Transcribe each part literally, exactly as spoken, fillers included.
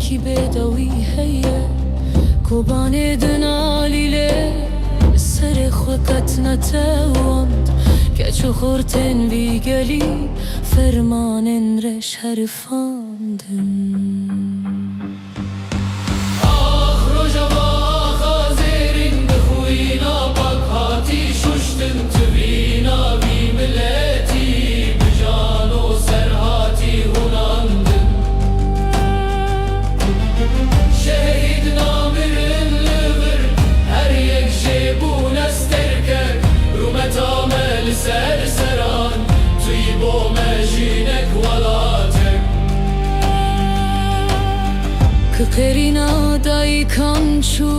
Kî bêdewî heye, Kobanê din alî lê, serê xwe qet netewand, keç û xortên vî gelî, fermanên reş herifandin. Ax, rojava axa zêrîn, bi xwîna pak hatî şuştin, tivîna vî miletî, bi can û ser hatî hûnandin. Şehîd namirin li vir, her yek jê bûne sterkek, rûmeta me li ser seran, tu yî bo me jînek welatek. Ki qêrîna dayikan çû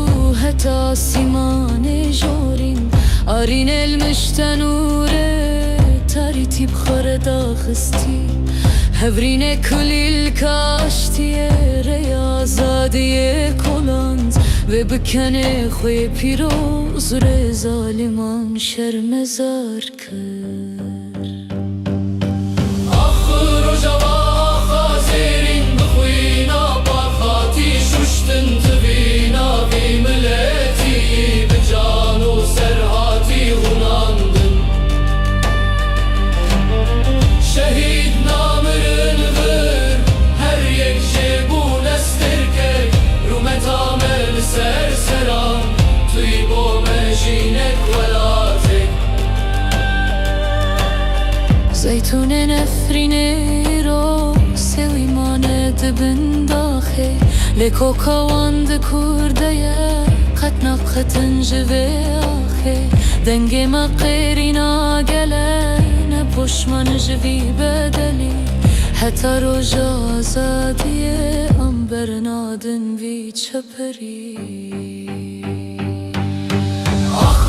heta sîmanê jorîn, arînê li miştenûrê tarîtî bi xwe re daxistî. Hevrînê kulîlk aştiyê rêya azadiyê koland, vê bi kenê xwe pîroz rê zaliman şermezar kir. Ax, rojava axa zêrîn, bi xwîna pak hatî şuştin, tivîna vî miletî, bi can û ser hatî hûnandin. Şehîd namirin vir, her yek jê bûne sterkek, rûmeta me li ser seran, tu yî bo me jînek welatek. Zeytûnên Efrînê îro sêwî mane di bin daxê, lê koka wan di kûr de ye, qet naqetin ji vê axê. Dengê me qêrîna gel e, ne poşman ji vî bedelî, heta roja azadiyê em bernadin vî çeperî. Ax,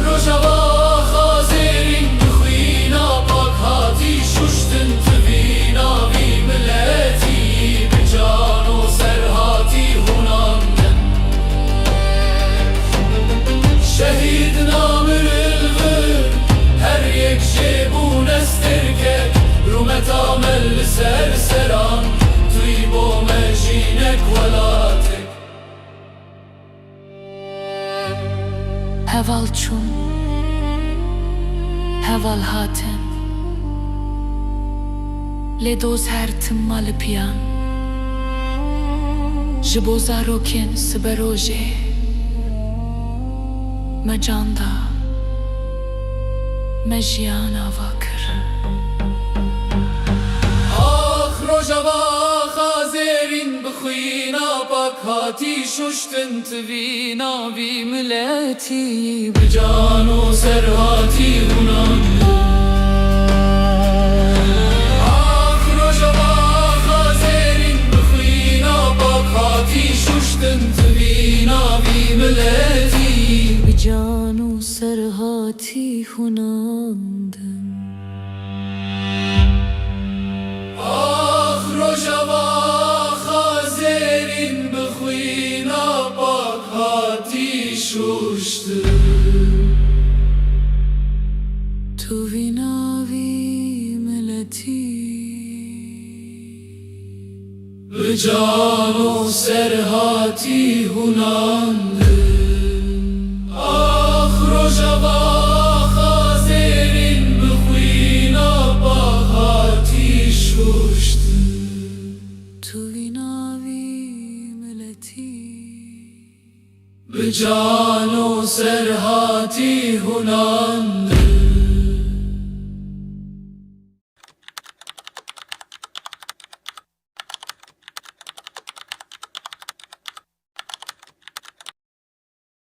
rojava axa zêrîn, bi xwîna pak hatî şuştin, tivîna vî miletî, bi can û ser hatî hûnandin. Şehîd namirin vir, her yek jê bûne sterkek, rûmeta me li ser seran, tu yî bo me jînek welatek. Heval çûn, heval hatin, lê doz her tim ma li piyan. Ji bo zarokên siberojê me can da, me jiyan ava kir. Ax, rojava axa zêrîn, bi xwîna pak hatî şuştin, tivîna vî miletî, bi can û ser hatî hûnandin. Ax, rojava axa zêrîn, bi xwîna pak hatî şuştin, tivîna vî miletî, bi can û ser hatî hûnandin. Ax, rojava axa zêrîn, bi xwîna pak hatî şuştin, tivîna vî miletî, bi can û ser hatî hûnandin. Ax, rojava axa zêrîn, bi xwîna pak hatî şuştin, tivîna vî miletî, bi can û ser hatî hûnandin.